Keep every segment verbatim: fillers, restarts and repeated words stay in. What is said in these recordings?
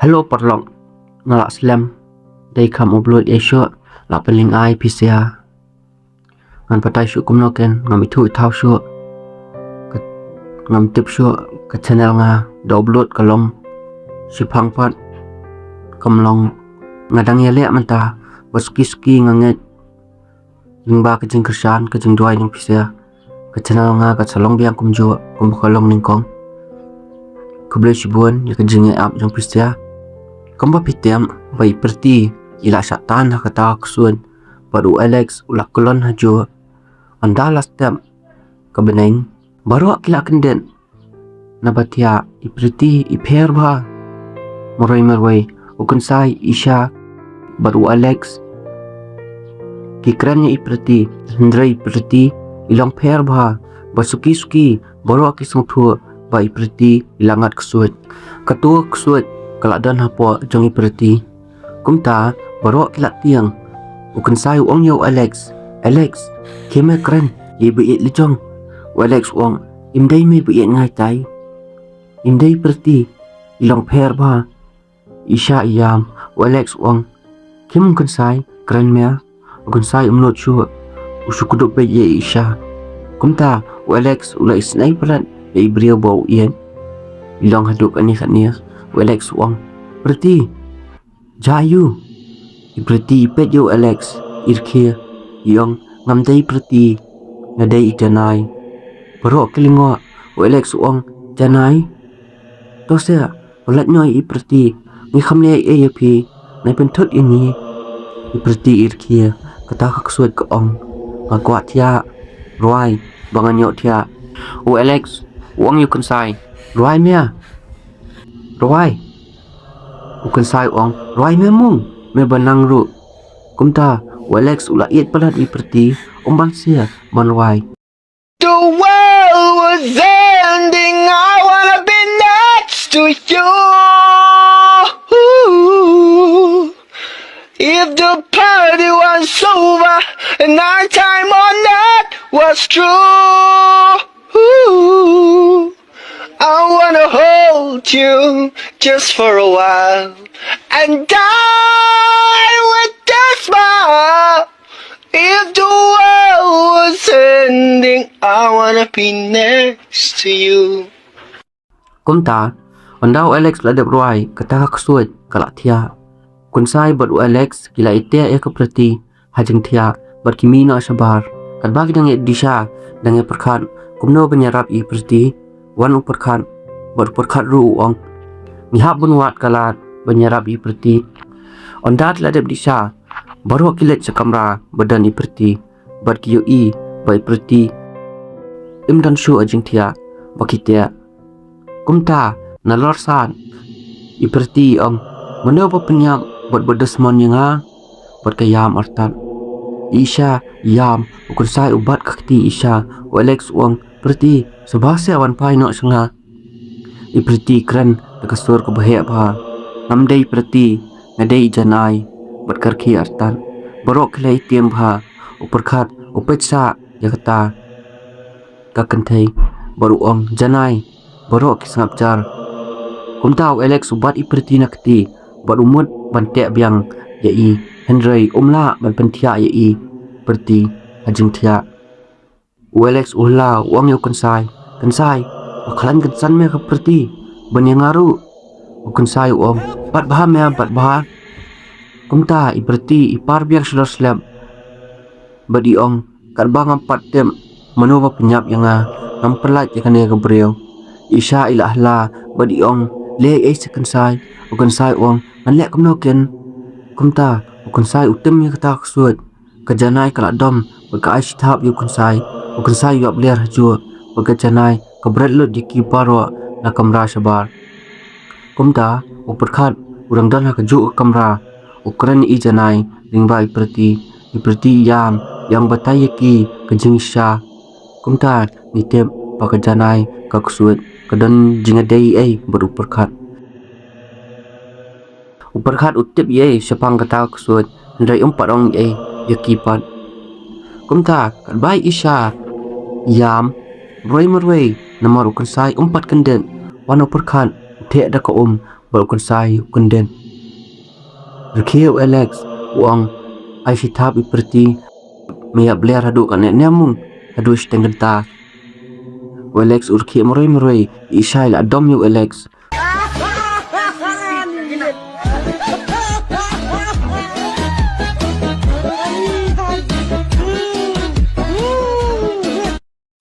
Hello paralok, nga la slem. Dei kham upload ïa shuh, la pynlyngai phi sha. Ngan batai shuh kumno ken, ngam ithuh ithaw shuh. Ka, ngam tip shuh ka channel nga da upload ka long shiphang pat. Kam long nga dang ïaleh mynta, ba suki suki nga ngeit. Lyngba ka jingkyrshan, ka jingduwai jong phi sha, ka channel nga ka sa long biang kumjuh kumba ka long nyngkong. Khublei shibun ïa ka jingïa-ap jong phi sha. Kumba phi tip ba i Pretty i la shah tan ha kata ka ksuid bad u Alex u la kyllon ha juh. Ynda la step ka bneng, baroh ki la kyndit. Naba thiah i Pretty i pher bha. Marwei marwei u Kynsai, Isha bad u Alex ki kren ïa i Pretty, hynrei i Pretty i long pher bha. Ba suki suki baroh ki sngewthuh ba i Pretty i la ngat ksuid. Kato ksuid ka la don hapoh jong i Pretty. Kumta baroh ki la tieng. U Kynsai u ong ïa u Alex, "Alex, khie me kren ïa i baieit la jong." U Alex u ong, "Im dei me baieit nga itai. Im dei Pretty, i long pher bha." Isha i ïam. U Alex u ong, "Khie me Kynsai, kren me." U Kynsai um nud shuh, u shu kdup beit ïa i Isha. Kumta u Alex u la isynei palat ïa i briew ba u ïeit. I long haduh kane kane. U Alex u ong, "Pretty, jia ïa u." I Pretty i peit ïa u Alex, i rkhie, i ong, "Ngam dei Pretty, nga dei i Janai." Baroh ki lyngngoh. U Alex u ong, "Janai? To seh, pyllait noh ïa i Pretty, ngi kham leh ei ei ïa phi, nai pynthut ïa ngi." I Pretty i rkhie, kata ka ksuid ka ong, "Nga kwah thiah, rwai ba ngan ïoh thiah." U Alex u ong ïa u Kynsai, "Rwai me, rwai." U Kynsai u ong, "Rwai me mung, me ba nang ruh." Kumta u Alex u la ïeit palat ïa i Pretty, um ban sah ban rwai. The world was ending, I wanna be next to you. If the party was over and our time on earth was through, I wanna hold you just for a while and die with a smile. If the world was ending, I wanna be next to you. Kumta, ynda u Alex la dep rwai, kata ka ksuid ka la thiah. U Kynsai bad u Alex ki la ïateh ïa ka Pretty ha jingthiah bad ki mih noh shabar. Katba ki dang ïa disha, dang ïa pyrkhat kumno ban ïarap ïa i Pretty, wan u Pyrkhat bad u Pyrkhat ruh u ong, "Ngi hap ban wad ka lad ban ïarap ïa i Pretty." Ynda ki la dep disha, baroh ki leit sha kamra ba don i Pretty bad ki ïohi ba i Pretty im don shuh ha jingthiah ba ki teh. Kumta nalor sat i Pretty i ong, "Mano ba pynïap bad ba dusmon ïa nga?" Bad ka ïam artat. I Isha i ïam, u Kynsai u bat ka kti i Isha. U Alex u ong, "Pretty, sngewbha seh wan phai noh sha nga." I Pretty i kren da ka sur kaba heh bha, "Ngam dei Pretty, nga dei i Janai." Bad ka rkhie artat. Baroh ki la ïatim bha. U Pyrkhat u peit sah ïa kata ka kynthei bad u ong, "Janai." Baroh ki sngap jar. Kumta u Alex u bat i Pretty na kti bad u mut ban teh biang ïa i, hynrei um lah ban pynthiah ïa i Pretty ha jingthiah. U Alex u hla, u ong ïa u Kynsai, "Kynsai, ba khlaiñ kynsan me ka Pretty ban ïa nga ruh." U Kynsai u ong, "Bat bha me, bat bha." Kumta i Pretty i par biang shlur slem bad i ong, "Katba ngam pat tip mano ba pynïap ïa nga, ngam pyllait ïa kane ka briew." I Isha i la hla bad i ong, "Leh ei ei seh Kynsai." U Kynsai u ong, "Ngan leh kumno ken?" Kumta u Kynsai u tim ïa kata ka ksuid. Ka Janai ka la dom bad ka ai shithap ïa u Kynsai. U Kynsai u ïap ler ha juh bad ka Janai ka bret lut ïa ki baroh na kamra shabar. Kumta u Pyrkhat u dang don ha kajuh ka kamra, u kren ïa i Janai lyngba i Pretty. I Pretty i ïam, i ong, "Batai ïa ki ka jingshisha." Kumta ngi tip ba ka Janai ka ksuid ka don jingïadei ei ei bad u Pyrkhat. U Pyrkhat u tip ei ei shaphang kata ka ksuid, hynrei um pat ong ei ei ïa ki pat. Kumta katba i Isha i ïam, marwei marwei namar u Kynsai um pat kyndit, wan u Pyrkhat u theh da ka um Bad u Kynsai u kyndit. Rkhie u Alex u ong, ai shi thap i Priti. Me ïap ler haduh katne ne mung, haduh shiteng kynta. U Alex u rkhie marwei marwei, i Isha i la dom ïa u Alex.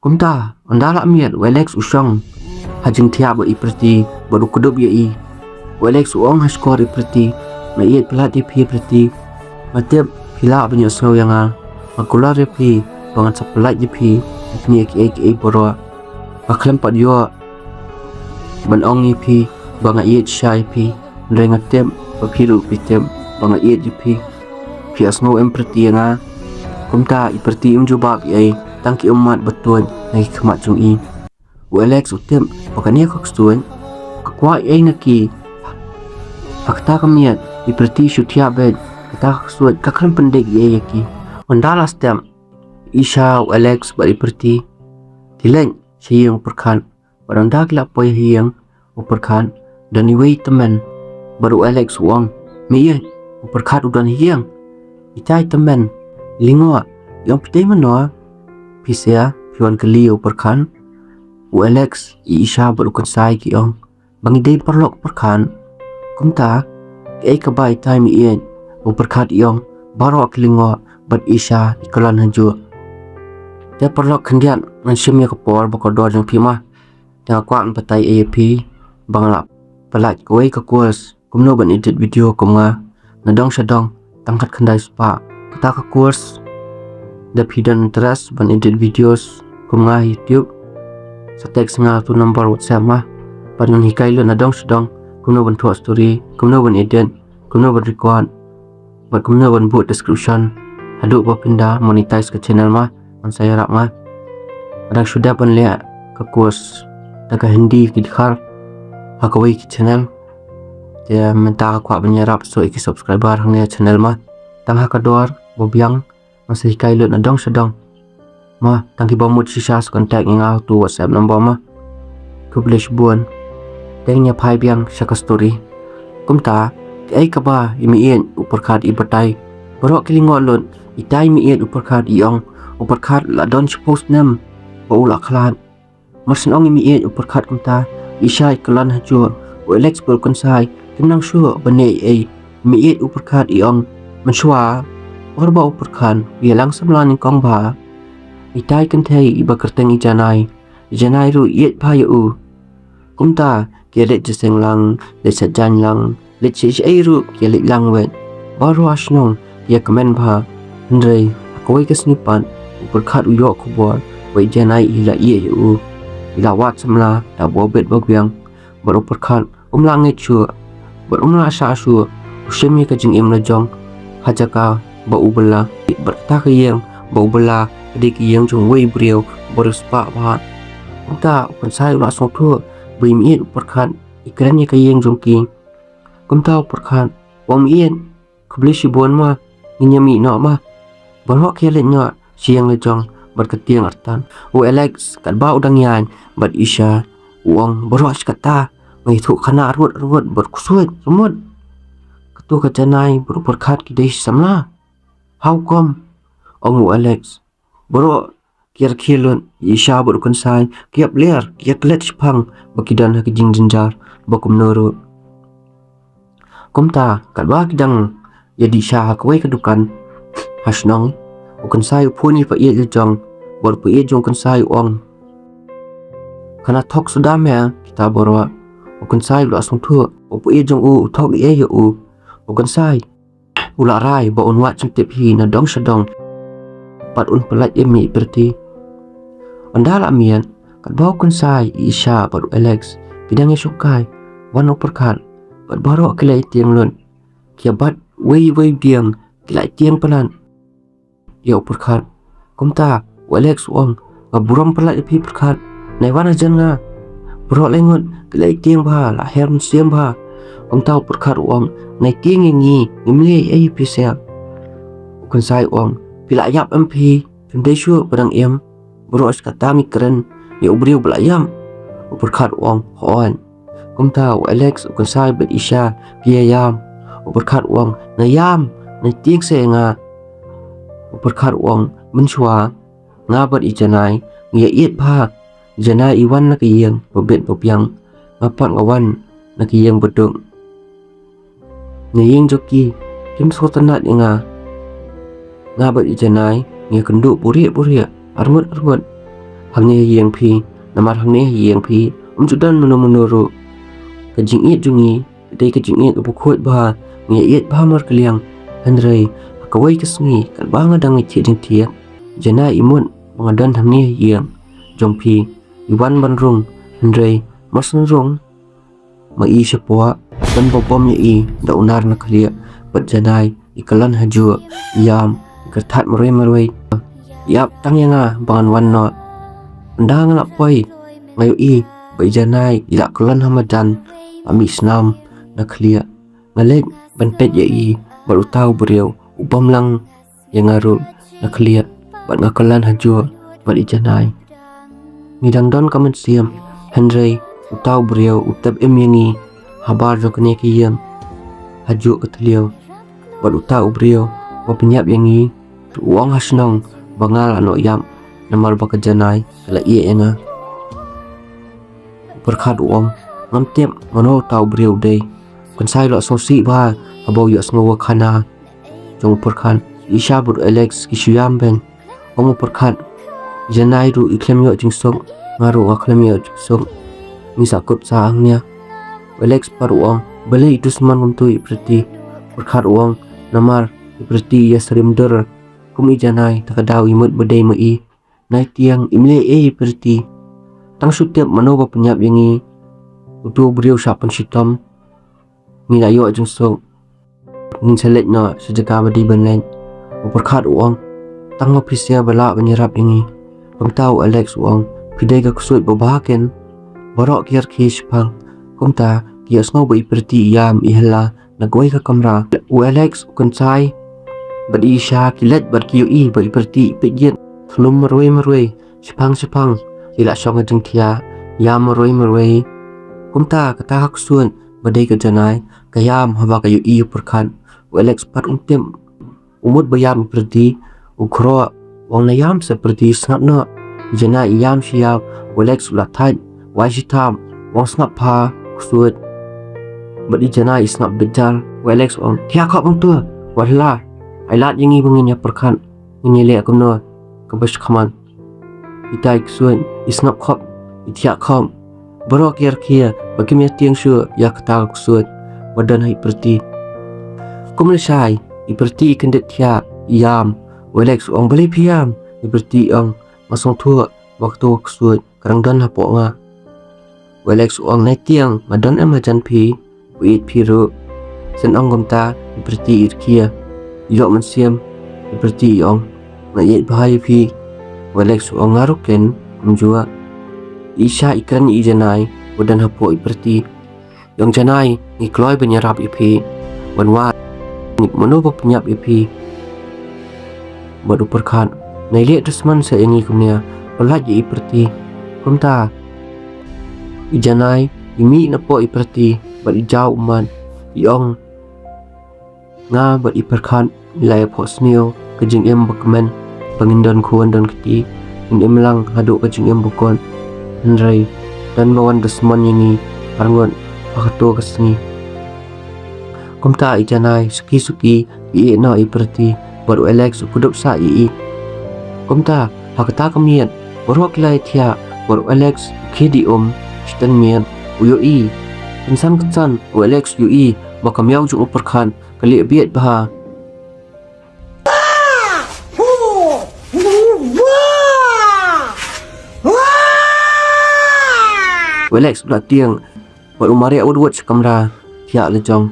Kumta, ynda la miet u Alex u shong ha jingthiah bad i Priti bad u kdup ïa i. U Alex u ong ha shkor i Priti, nga ïeit palat ïa phi Priti. Nga tip phi lah ban ïohsngew ïa nga. Nga kular ïa phi ba ngan sa pyllait ïa phi ha kine kiei kiei baroh. Nga khlem pat ïoh ban ong ïa phi ba nga ïeit shisha ïa phi. Hynrei nga tip ba phi ruh phi tip ba nga ïeit ïa phi. Phi ïohsngew em Priti ïa nga? Kumta i Priti um jubab ei, tang ki ummat ba tuid na ki khmat jong i. U Alex u tip ba kane ka ksuid ka kwah ei na ki. Ha kata ka miet i Priti shu thiah beit, kata ka ksuid ka khlem pyndep ei ïa ki. Ynda la step i Isha, u Alex bad i Priti ki leit sha ïing u Pyrkhat. Bad ynda ki la poi ha ïing u Pyrkhat, don iwei i tymmen. Bad u Alex u ong, me ïeit, u Pyrkhat u don ha ïing. Itai i tymmen, i lyngngoh, i ong phi dei mano? Phi sha, phi wan kylli ïa u Pyrkhat? U Alex, i Isha bad u Kynsai ki ong, ba ngi dei paralok u Pyrkhat. Kumta, kaei kaba itai me ïeit, u Pyrkhat i ong, baroh ki lyngngoh bad i Isha i kyllon hajuh. Te paralok khyndiat, ngan shim ïa ka por bad ka kordor jong phi ma. Te nga kwah ban batai ïa phi ba nga la pyllait kawei ka course kumno ban edit video kum nga, na dong sha dong, tang khatkhyndai spah. Kata ka course, da phi don interest ban edit videos kum nga ha YouTube, sa text ïa nga ha utu u number WhatsApp ma. Bad ngan hikai lut na dong sha dong kumno ban thoh story, kumno ban edit, kumno ban record, bad kumno ban bud description haduh ba phin da monetize ka channel ma. Ngan sa ïarap ma. Nga dang shu dep ban leh ka course da ka Hindi ki dkhar ha kawei ki channel. Te mynta nga kwah ban ïarap shuh ïa ki subscriber hangne ha channel ma. Tang ha ka dor ba biang, ngan sa hikai lut na dong sha dong. Ma, tang kiba mut shisha sa contact ïa nga ha utu u WhatsApp number ma. Khublei shibun. Te ngin ïa phai biang sha ka story. Kumta, kaei kaba i me ïeit u Pyrkhat i batai, baroh ki lyngngoh lut. Itai i me ïeit u Pyrkhat i ong, u Pyrkhat la don shiphew snem ba u la khlad. Mar shen ong i me ïeit u Pyrkhat kumta, i Isha i kyllon hajuh, u Alex bad u Kynsai kim nang shuh ban ïeit ei. I me ïeit u Pyrkhat i ong, mynshuwa, por ba u Pyrkhat u ïalang samla nyngkong bha, itai i kynthei iba kyrteng i Janai, i Janai ruh i ïeit bha ïa u. Kumta ki ïa leit jingïaseng lang, leit sha jaiñ lang, leit shaei shaei ruh ki ïa leit lang wei. Baroh ha shnong ki ïa kmen bha. Hynrei ha kawei ka sngi pat u Pyrkhat u ïoh khubor ba i Janai i la ïeit ïa u, i la wad samla da ba bit ba biang. Bad u Pyrkhat um lah ngeit shuh bad um lah shah shuh. U shim ïa ka jingim la jong ha jaka ba u bylla. Bad kata ka ïing ba u bylla ka dei ka ïing jong uwei u briew ba riewspah bha. Kumta u Kynsai u la sngewthuh ba i me ïeit u Pyrkhat i kren ïa ka ïing jong ki. Kumta u Pyrkhat u ong, me ïeit, khublei shibun ma, ngin ïa mih noh ma. Baroh ki ïa leit noh sha ïing la jong bad ka tieng artat. U Alex katba u dang ïaid bad i Isha u ong, baroh shi katta nga ïathuh khana arwut arwut bad ksuid sumut. Katu ka Janai bad u Pyrkhat ki dei samla. How come? Ong u Alex. Baroh ki ïa rkhie lut, i Isha bad u Kynsai ki ïap ler, ki ïa klet shipang ba ki don ha ka jingjynjar ba kumno ruh. Kumta katba ki dang ïa dih sha ha kawei ka dukan ha shnong, u Kynsai u phone ïa i paid la jong bad i paid jong u Kynsai u ong, khana thok suda me kita baroh. U Kynsai u la sngewthuh ba i paid jong u u thok ei ei ïa u. U Kynsai u la rai ba un wad jingtip hi na dong sha dong bad un pyllait ïa i Priti. Ynda la miet, katba u Kynsai, i Isha bad u Alex ki dang ïa shongkai, wan u Pyrkhat bad baroh ki la ïa tieng lut. Ki ïa bat wei wei dieng, ki la ïa tieng palat ïa u Pyrkhat. Kumta u Alex u ong, nga burom palat ïa phi Pyrkhat, nai wan hajan nga. Baroh lai ngut ki la ïa tieng bha, la her mynsiem bha. Kumta u Pyrkhat u ong, nai tieng ïa ngi, ngim leh ei ei ïa phi seh. U Kynsai u ong, phi la ïap em phi? Phim dei shuh ba dang im? Baroh shi katta ngi kren ïa u briew ba la ïap. U Pyrkhat u ong, hooid. Kumta u Alex u kynsai bad Isha ki ïa ïam. U Pyrkhat u ong, nga ïam, nga tieng sa ïa nga. U Pyrkhat u ong, mynshuwa nga bad i Janai ngi ïa ïeit bha. Janai i wan na ka ïing ba bit ba biang, nga pat nga wan na ka ïing ba duk. Na ïing jong ki kim sngewtynnat ïa nga. Nga bad i Janai ngi ïa kynduh buhrieh buhrieh, arngut arngut. Hangne ha ïing phi, namar hangne ha ïing phi ym ju don mano mano ruh. Ka jingïeit jong ngi dei ka jingïeit kaba khuid bha, ngi ïa ïeit bha markylliang. Hynrei ha kawei ka sngi katba nga dang ïaid thiah jingthiah, Janai i mut ba nga don hangne ha ïing jong phi. I wan ban rung, hynrei mar shu rung ma i shapoh, don ba bom ïa i da u nar na khlieh. Bad Janai i kyllon ha juh, i ïam, i kyrthat marwei marwei. I ap tang ïa nga ba ngan wan noh. Ynda nga la poi, nga ïohi ba i Janai i la kyllon ha madan, la mih snam na khlieh. Nga leit ban peit ïa i bad uta u briew u bom lang ïa nga ruh na khlieh, bad nga kyllon ha juh bad i Janai. Ngi dang don ka mynsiem, hynrei uta u briew u tep im ïa ngi habar jong kane ka ïing ha juh ka thliew. Bad uta u briew ba pynïap ïa ngi, u ong ha shnong ba nga la noh ïap namar ba ka Janai ka la ïeh ïa nga. U Pyrkhat u ong, ngam tip mano uta u briew u dei. Kynsai la sngewsih bha haba u ïohsngew ïa ka khana jong u Pyrkhat. Isha bad u Alex ki shu ïam beiñ. Ong u Pyrkhat, Janai ruh i khlem ïoh jingsuk, nga ruh nga khlem ïoh jingsuk. Ngi sah kut sah hangne. U Alex pat u ong, balei i dusmon kumtu ïa i Priti? U Pyrkhat u ong, namar i Priti i ïa surrender. Kum i Janai, ta ka daw i mut ba dei ma i. Nai tiang, im leh ei i Priti. Tang shu tip mano ba pynïap ïa ngi. Utu u briew shah pynshitom. Ngi la ïoh jingsuk. Ngin sa leit noh sha jaka ba dei ban leit. U Pyrkhat u ong, tang ma phi sha ba lah ban ïarap ïa ngi. Kumta u Alex u ong, phi dei ka ksuid ba bha keiñ. Baroh ki rkhie shiphang. Kumta ki ïohsngew ba i Priti i ïam i hela na kawei ka kamra. U Alex u Kynsai bad i Isha ki leit bad ki ïohi ba i Priti i peit ïit, khlum marwei marwei, shiphang shiphang, i la shong ha jingthiah, ïam marwei marwei. Kumta kata ka ksuid ba dei ka Janai ka ïam haba ka ïohi u Pyrkhat. U Alex pat um tip, u mut ba ïam i Priti, u khroh, u ong, na ïam seh Priti, sngap noh. I Janai i ïam shi ïam, u Alex u la thait, u ai shi thap, u ong, sngap pha, ksuid. Bad i Janai i sngap beit jar. U Alex u ong, thiah khop hangto, wat hla. Ai lad ïa ngi ba ngin ïa pyrkhat, ngin ïa leh kumno kaba shakhmat. Ita i ksuid i sngap khop, i thiah khop. Baroh ki rkhie ba kim ïa tieng shuh ïa kata ka ksuid ba don ha i Priti. Kum lashai, i Priti i kyndit thiah, i ïam. U Alex u ong, balei phi ïam? I Priti i ong, nga sngewthuh ba kato ka ksuid ka dang don hapoh nga. U Alex u ong, nai tiang, nga don em hajan phi, u ïeit phi ruh. Shen ong kumta, i Priti i rkhie. Ïoh mynsiem, i Priti i ong, nga ïeit bha ïa phi. U Alex u ong, nga ruh keiñ, kumjuh. I Isha i kren ïa i Janai ba don hapoh i Priti. I ong, Janai, ngi kloi ban ïarap ïa phi. Ban wad. Ngi mano ba pynïap ïa phi. Bad u Pyrkhat, nai leh dusmon seh ïa ngi kumne, pyllait ïa i Priti. Kumta i Janai i mih napoh i Priti bad i jaw ummat, i ong, nga bad i Pyrkhat ngi la ïa phohsniew ka jingim ba kmen, ba ngin don khun don kti, ngin im lang haduh ka jingim ba kut. Hynrei don ba wan dusmon ïa ngi arngut ha kato ka sngi. Kumta i Janai suki suki i ïeh noh i Priti bad u Alex u kdup sah ïa i. Kumta ha kata ka miet baroh ki la ïa thiah bad u Alex u khie di um shiteng miet, u ïohi. Kynsan kynsan u Alex u ïohi ba ka miaw jong u Pyrkhat ka lieh bieit bha. U Alex u la tieng bad u mareh wut wut sha kamra thiah la jong.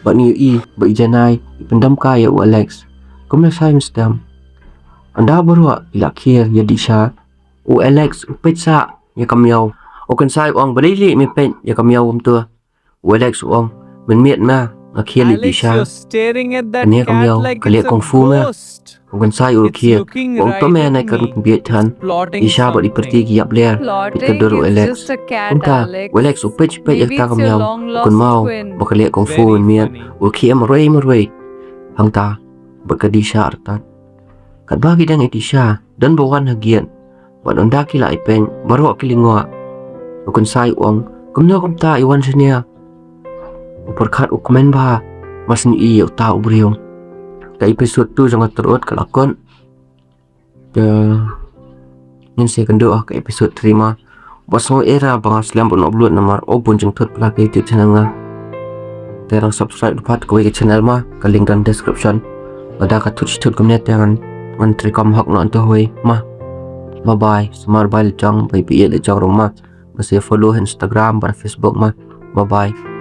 Bad ngi ïohi ba i Janai i pyndem kai ïa u Alex. Kum lashai mynstep, ynda baroh i la khie ïa dih sha, u Alex u peit sah ïa ka miaw. U Kynsai u ong, balei leh me peit ïa ka miaw kumto? U Alex u ong, mynmiet ma nga khie leit dih sha, kane ka miaw ka leh kung fu ma. U Kynsai u rkhie, u ong, to me, nai ka rung pynbieit than. I Sha bad i Pyrthei ki ïap ler bad ka dur u Alex. Kumta u Alex u peit peit ïa kata ka miaw, u kynmaw ba ka leh kung fu mynmiet. U rkhie marwei marwei hangta bad ka Disha artat. Katba ki dang ïa Disha, don ba wan ha gate bad ynda ki la ïapeit, baroh ki lyngngoh. U Kynsai u ong, kumno kumta i wan shane? U pyrkhat, u kmen bha, ba sngewsih ïa uta u briew. Ka episode two jong ka Tyrut ka la kut. Te ngin sa ïakynduh ha ka episode three ma. Bad sngewbha ïa phi ba nga slem ban upload namar u bun jingthut palat ka YouTube channel nga. Te nang subscribe pat kawei ka channel ma, ka link don description. Lada ka thut shi thut kumne te ngan, ngan trei kam hok noh ynta hoi ma. Bye bye. Sumar bye la jong, bye bye la jong ruh ma. Bad sa follow Instagram bad Facebook ma. Bye bye.